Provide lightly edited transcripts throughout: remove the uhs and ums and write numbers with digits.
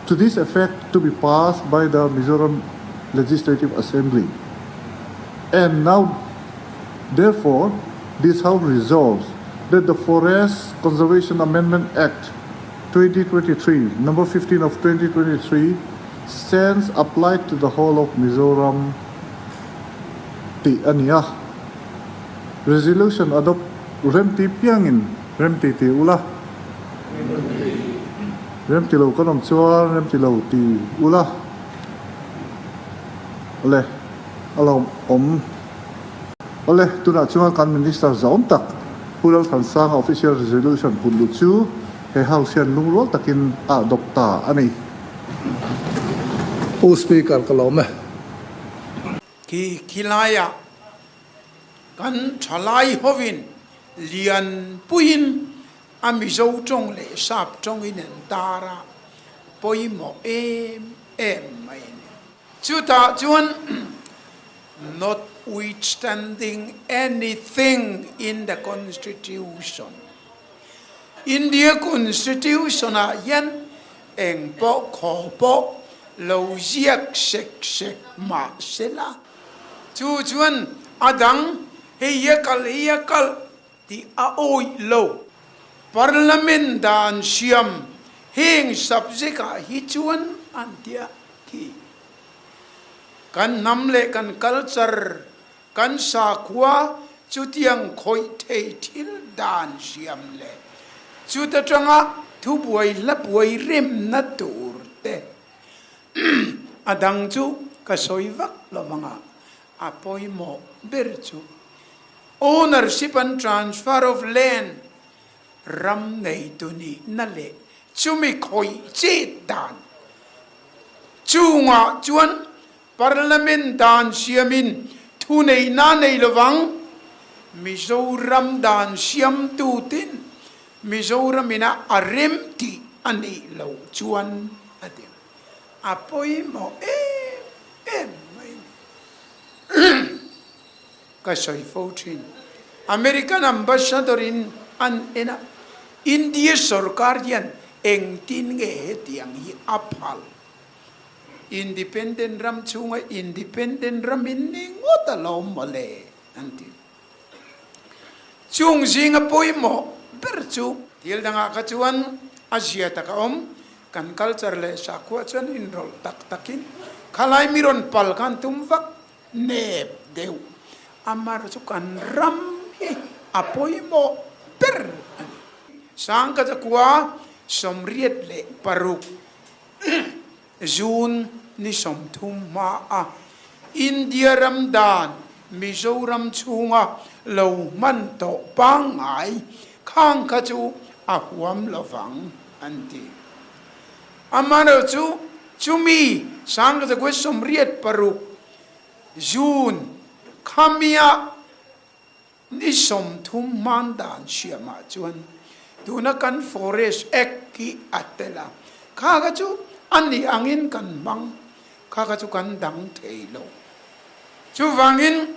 To this effect to be passed by the Mizoram Legislative Assembly. And now, therefore, this House resolves that the Forest Conservation Amendment Act 2023, number 15 of 2023, stands applied to the whole of Mizoram tih a ni a. Resolution adopt remti piangin remti ti ula. Remti lo kan awm chuan remti lo ti ula. Awle, a lo awm. Awle, tunah chuan kan Minister zahawm tak Pu Lalthansanga official resolution put luh chu he House hian lungrual takin a adopt ta a ni. Pu Speaker ka lawm e. Khi khilaiah kan thalai hovin lian puiin a Mizo tawng leh Sap tawngin an tar a, pawimawh em em mai a ni. Chutah chuan notwithstanding anything in the Constitution, India Constitution-ah hian eng pawh khaw pawh lo ziak sek sek mah sela, chu chuan a dang hei hi a kal hei hi a kal tih a awih lo. Parliament dan siam heng subject-ah hi chuan an tia khi. Kan hnam leh kan culture, kan sakhua chutiang khawih thei thil dan siam leh chuta tanga thubuai hla buai remna tur te a dang chu ka sawi vak lo vanga a pawimawh ber chu ownership and transfer of land ram neitu nihna leh chumi khawih chet dan chungah chuan Parliament dan siamin thuneihna nei lovang. Mizoram dan siamtu tin Mizoram ina a rem tih a nih loh chuan a ti. A pawimawh em em mai a ni. Ka sawi fo thin. American Ambassador in an en a, India sorkar hian engtin nge hetiang hi a phal? Independent ram chhunga independent ram in ni ngawt a lo mawle an ti. Chung zinga pawimawh ber chu thil dangah kha chuan a zia tak a awm, kan culture leh sakhua chuan inrawlh tak takin khalai mi rawn pal khan tum vak Nep deuh a mar chu kan ram hi a pawimawh ber a ni. Sangkachakua 86 June ni 30 hma a India ram dan Mizoram chhunga lo hman tawh pangngai khang kha chu a huam lovang an ti. Amaherawhchu, chumi Sangkachakua 86 June khamia ni 30 hman dan siamah chuan tuna kan Forest Act hi a tel a, kha kha chu a nih angin kan hmang, kha kha chu kan dang thei lo. Chuvangin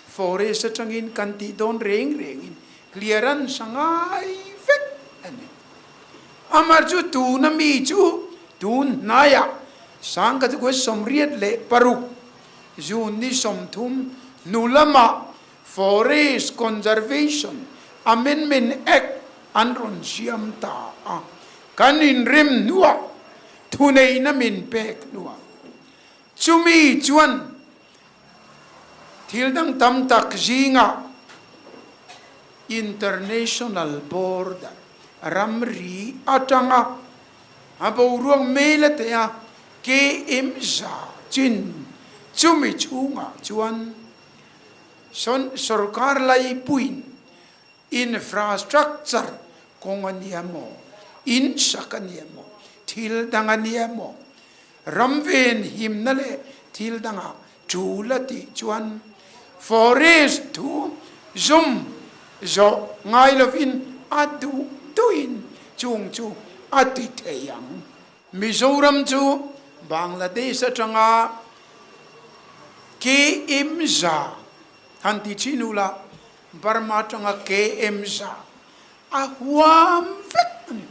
Forest atangin kan tih dawn reng rengin clearance a ngai vek a ni. Amah chu tuna mi chu tun hnaiah 1986 June ni 30 hnu lamah Forest Conservation Amendment Act an rawn siam ta a, kan inrem hnuah thuneihna min pek hnuah chumi chuan thil dang tam tak zingah international border Ramri atanga a boruak mel a teh a, KM za chin chumi chhungah chuan sorkar laipuiin infrastructure kawng a nia maw, in sak a nia maw, thil dang a nia maw, ram ven himna leh thil dangah tul a tih chuan forest thu zum zawh ngai lovin a duh duhin chung chu a ti thei ang. Mizoram chu Bangladesh atanga KM za han ti chin ula Burma atanga KM za a huam vek a ni.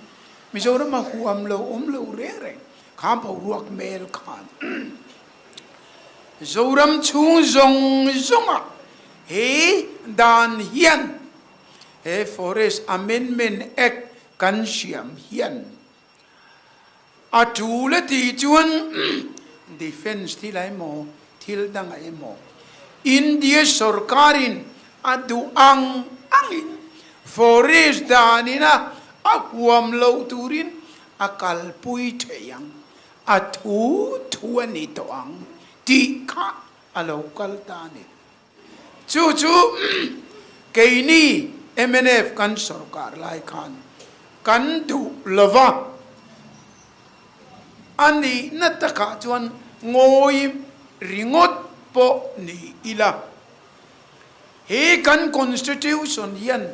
Mizoram a huam lo awm lo reng reng. Kha boruak mel khan Zoram chhung zawng zawngah he dan hian he Forest Amendment Act kan siam hian a tul a tih chuan Defence thil ah emaw thil dang ah emaw India sorkarin a duh ang angin Forest danin a a huam loh turin a kalpui thei ang, a thu thu a ni tawh ang tih kha a lo kal ta a ni. Chu chu keini mnf kan sorkar lai khan kan duh lo va, a nihna takah chuan ngawi ringawt pawh ni ila. He kan Constitution hian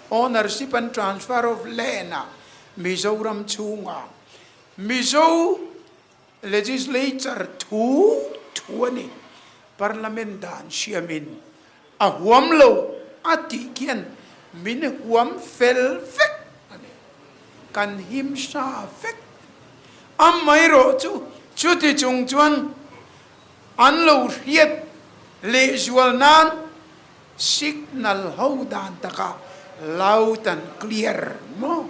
Ownership and Transfer of Land ah Mizoram chhunga Mizo Legislature thu thu a ni. Parliament dan siamin a huam lo a tih khian min huam fel vek a ni. Kan himsa vek. Amaherawh chu chuti chung chuan An lo hriat lehzual nan signal ho dan takah loud and clear maw?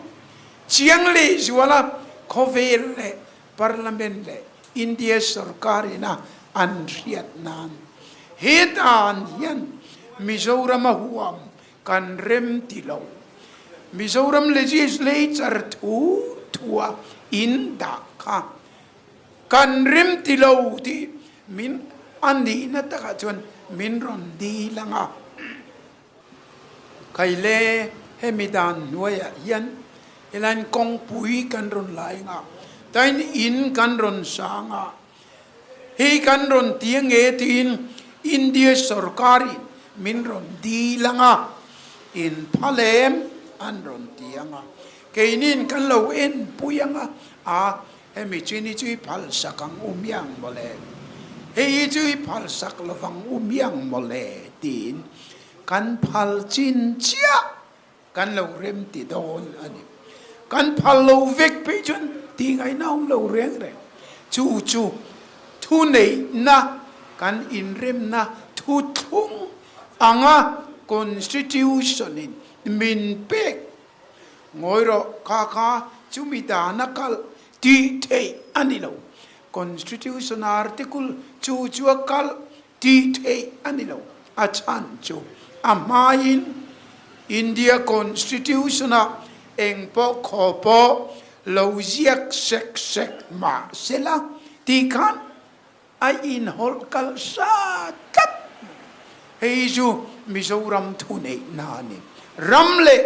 Chiang lehzuala khawvel leh Parliament leh India sorkar ina an hriat nan he dan hian Mizoram a huam kan rem ti lo. Mizoram Legislature thu thua in dah kha Kan rem ti lo tih min a nihna takah chuan min rawn dil ang a. Khaile hemi dan hnuaiah hian helaiin kawngpui kan rawn la eng a, tain in kan rawn sang a, hei kan rawn ti ange tiin India sorkarin min rawn dil ang a, in phalem an rawn ti ang a, keinin kan lo enpui ang a, a Hemi chin hi chu i phalsak ang u miang mawle, hei hi chu i phalsak lovang u miang mawle tiin kan phal chin chiah kan lo rem ti dawn a ni. Kan phal lo vek phei chuan tih ngaihna awm lo reng reng. Chu chu thuneihna kan inremna thuthlung anga Constitution-in min pek Ngawi rawh, kha kha chumi dan a kalh tih theih a ni lo. Constitution article chu chu a kalh tih theih a ni lo. A chhan chu a hmain India Constitution ah eng pawh khaw pawh lo ziak sek sek mah sela tih khan a inhawlh kalh sa tlat mai. Hei chu Mizoram thuneihna a ni. Ram leh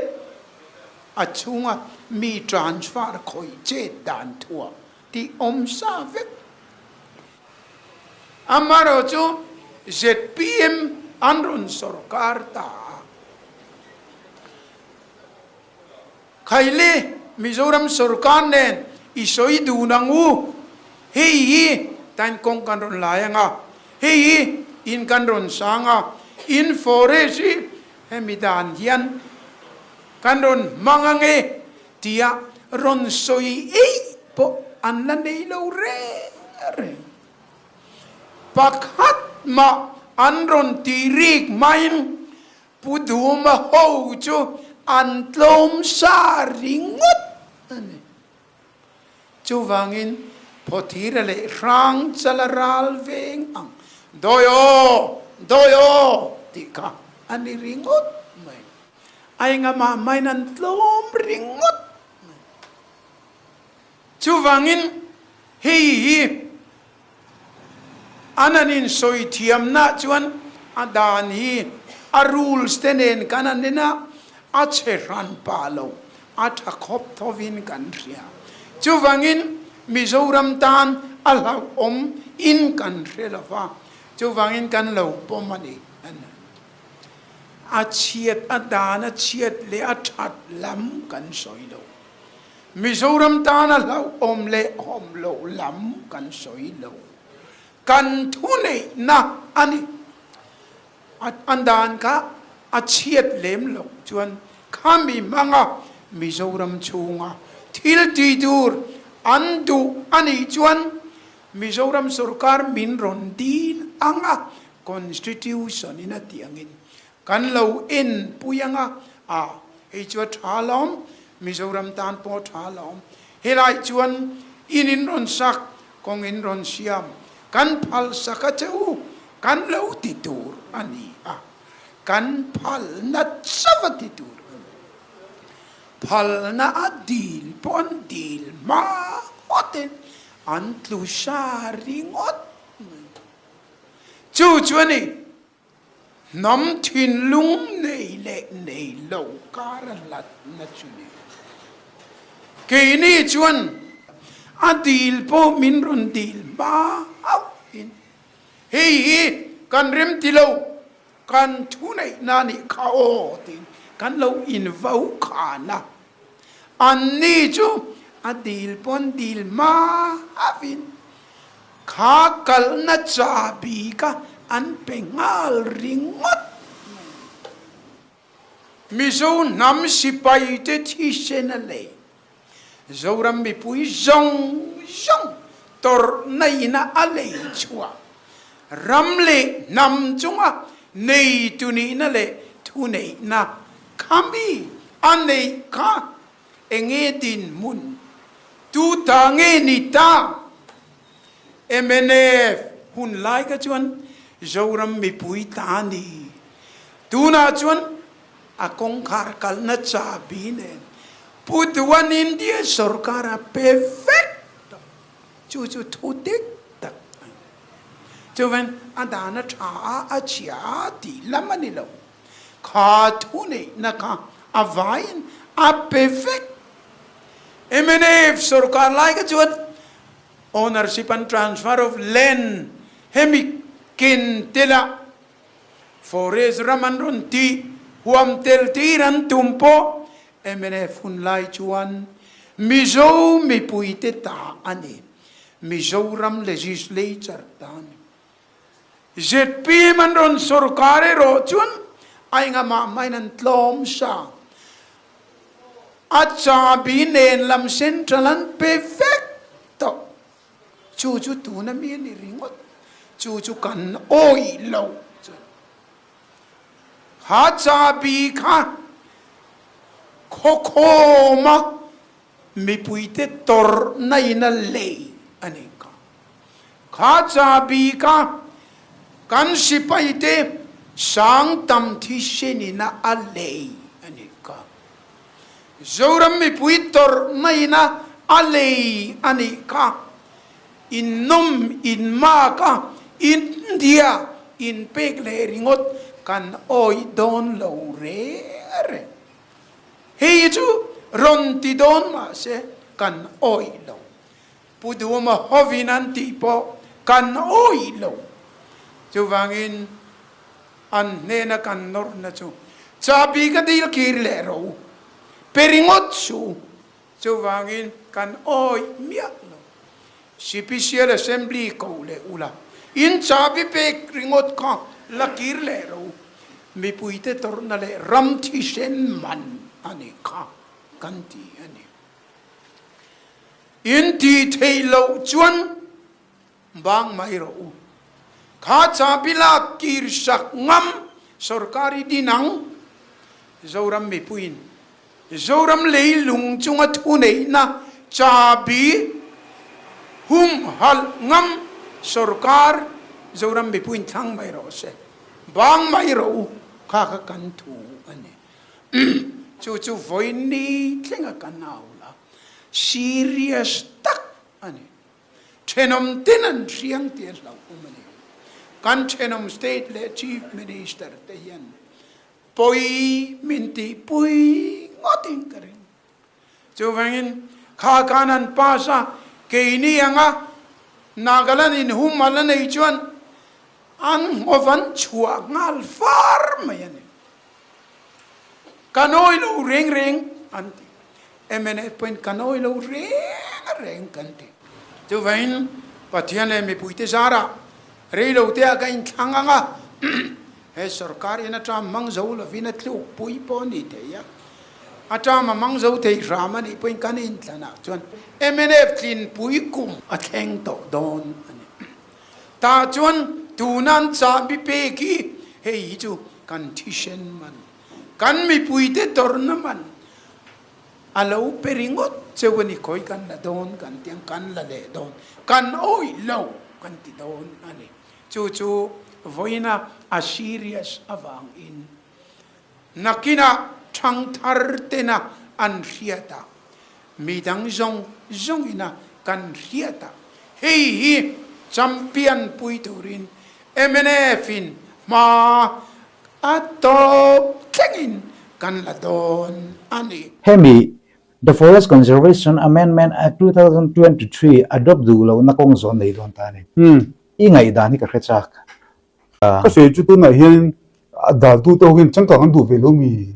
a chhunga mi transfer khawih chet dan thuah tih awm sa vek. Amaherawh chu zpm an rawn sawrkar ta a. Khaile, Mizoram sorkar nen i sawi dun ang u. Hei hi tain kawng kan rawn lai ang a, hei hi in kan rawn sang a, in forest hi hemi dan hian kan rawn hmang ang e tia rawn sawi eih pawh an la nei lo reng reng. Pakhat mah an rawn tih rik hmain Pu Duma ho chu an tlawm sa ringawt a ni. Chuvangin Phawthira leh Hrangchala ral veng ang dawi aw, dawi aw tih kha a ni ringawt mai. A engamah hmain an tlawm ringawt mai. Chuvangin hei hi An an insawi thiamna chuan a dan hi a rules te nen kan an en a, a chhe hran pah lo, a tha khawp thovin kan hria. Chuvangin Mizoram tan a hlauhawm in kan hre lo va, chuvangin kan lo pawm a ni. A chhiat a dan a chhiat leh a that lam kan sawi lo. Mizoram tana hlauhawm leh awm loh lam kan sawi lo. Kan thuneihna a ni. A dan kha a chhiat lem loh chuan khami hmanga Mizoram chhunga thil ti tur An duh a nih chuan Mizoram sorkar min rawn dil ang a, Constitution in a tih angin kan lo en pui ang a, a hei chu a tha alawm, Mizoram tan pawh a tha alawm. Helai chuan in in rawn sak, kawng in rawn siam, kan phal sak a che u, kan lo ti tur a ni a, kan phalna chauh a ti tur a ni. Phalna a dil pawh an dil hma ngawtin an tlu sa ringawt mai. Chu chu a ni, hnam thinlung nei leh nei lo kar a hlatna chu ni. Keini chuan a dil pawh min rawn dil hma hauhin, hei hi kan rem ti lo, Kan thuneihna nih kha aw tiin kan lo invo khan a, anni chu a dil pawn dil hma avin kha kalna chabi kha an pe nghal ringawt mai. Mizo hnam sipai te thisen a lei Zoram mipui zawng zawng tawrhna ina a lei chhuah ram leh hnam chunga neitu nihna leh thuneihna kha mi a neih kha enge dinhmun tu ta nge ni ta? Mnf hun lai kha chuan Zoram mipui ta a ni. Tunah chuan A kawngkhar kalna chabi nen Pu Duan India sorkar a pe vek tawh. Chu chu thu dik tak a ni. Chuvan a dan a tha a, a chhia a tih lam a ni lo. Kha thu neihna kha a vaiin a pe vek. Mnf sorkar lai kha chuan ownership and transfer of land hemi ken telah Forest ram an rawn tih huam tel tir an tum pawh mnf hun lai chuan Mizo mipuite ta a ni. Mizoram Legislature ta a ni. Zpm an rawn sorkar erawh chuan a engamah hmain an tlawm sa. A chabi nen lam Central an pe vek tawh. Chu chu tuna mi a ni ringawt. Chu chu kan awih lo chu. Kha chabi kha khawkhawma mipuite tawrhna in a lei a ni kha. Kha chabi kha kan sipaite sang tam thisen in a lei a ni kha. Zoram mipui tawrhna ina a lei a nih kha. In nawm in mak a, India in pek leh ringawt kan awih dawn lo reng reng. Hei hi chu rawn ti dawn mahse kan awih lo. Pu Duhawma hovin an tih pawh kan awih lo. Chuvangin an hnena kan nawrhna chu chabi ka dil kir leh ro pe ringawt su. Chuvangin kan awih miah lo. Sipisial Assembly ko leh ula in chabi pek ringawt kha la kir leh ro. Mipuite tawrhna leh ram thisen man a ni kha kan ti a ni. In tih theih loh chuan bang mai rawh u. Kha chabi lak kir sak ngam sorkar i din ang. Zoram mipuiin Zoram leilung chunga thuneihna chabi humhalh ngam sorkar Zoram mipuiin thlang mai rawh se. Bang mai rawh u. Kha kha kan thu a ni. Chu chu vawiin thlenga kan au la, serious tak a ni. Thenawm ten an hriang tih a hlauhawm a ni. Kan thenawm state leh chief minister te hian pawi min tihpui ngawtin ka ring. Chuvangin kha khan an pass a, keini anga Nagaland in humhal a nei chuan an ngawvan chhuah nghal far mai a ni. Ka nawi lo reng reng an ti. Mnf pawhin ka nawi lo reng reng kan ti. Chuvangin Pathian leh mipuite zarah reilote ah ka inthlang ang a, he sorkar in atang hmang zo lovin a tlukpui pawh a ni thei a. A term a hmang zo thei hram a nih pawhin kan inthlanah chuan mnf tlinpui kum a thleng tawh dawn a ni. Tah chuan tuna an chahbi pek hi hei hi chu kan thisen man, kan mipuite tawrhna man a lo pe ringawt cheu a ni. Khawi kan la dawn kan ti ang, kan la leh dawn, kan awih lo kan ti dawn a ni. Chu chu vawiina a serious avangin Nakinah thangthar tena an hriat a, midang zawng zawngina kan hriat a, hei hi champion pui turin mnf in hma a tawp thlengin kan la dawn a ni. Hemi The Forest Conservation Amendment Act 2023 adopt duh lohna kawng zawn nei dawn ta a ni. I ngaihdan hi ka hre chak. Ka sawi chu tunah hian a daltute ho hian changkang an duh ve lo mi?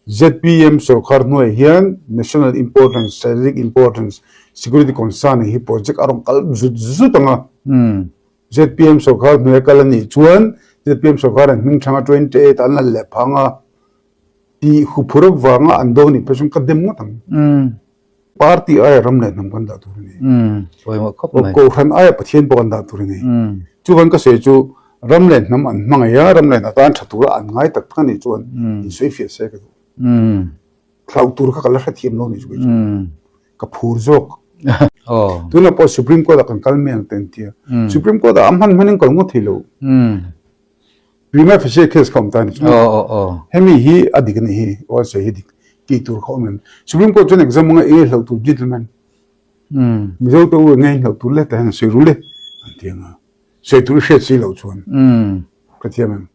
Zpm sorkar hnuaiah hian National Importance, Strategic Importance, Security Concern hi project a rawn kal zut zut ang a. Zpm sorkar hnuaia kal a nih chuan zpm sorkar an hming thanga 28 an la leh phang a, tih huphur avanga an do nih phei chuan ka dem ngawt ang. Party aia ram leh hnam kan dah tur a ni. Kohhran aia Pathian pawh kan dah tur a ni. Chuvan ka sawi chu ram leh hnam an hmangaih a, ram leh hnam tan tha tura an ngai tak tak a nih chuan insawi fiah se ka duh. Hlauh tur kha ka la hrethiam lo a nih chu kei chu. Ka phur zawk. Tunah pawh Supreme Court ah kan kal mai ang te an ti a. Supreme Court ah a hman hmanin kal ngawt thei lo. Prima facie case kha awm ta a ni chu. Hemi hi a dik a nih hi, aw sawi hi dik tih tur kha awm em. Supreme Court chuan exam anga enge hlauh tur gentleman. Mizo te u enge hlauh tur le tah hian sawi ru le an ti ang a. Sawi tur i hriat si loh chuan ka thiam em.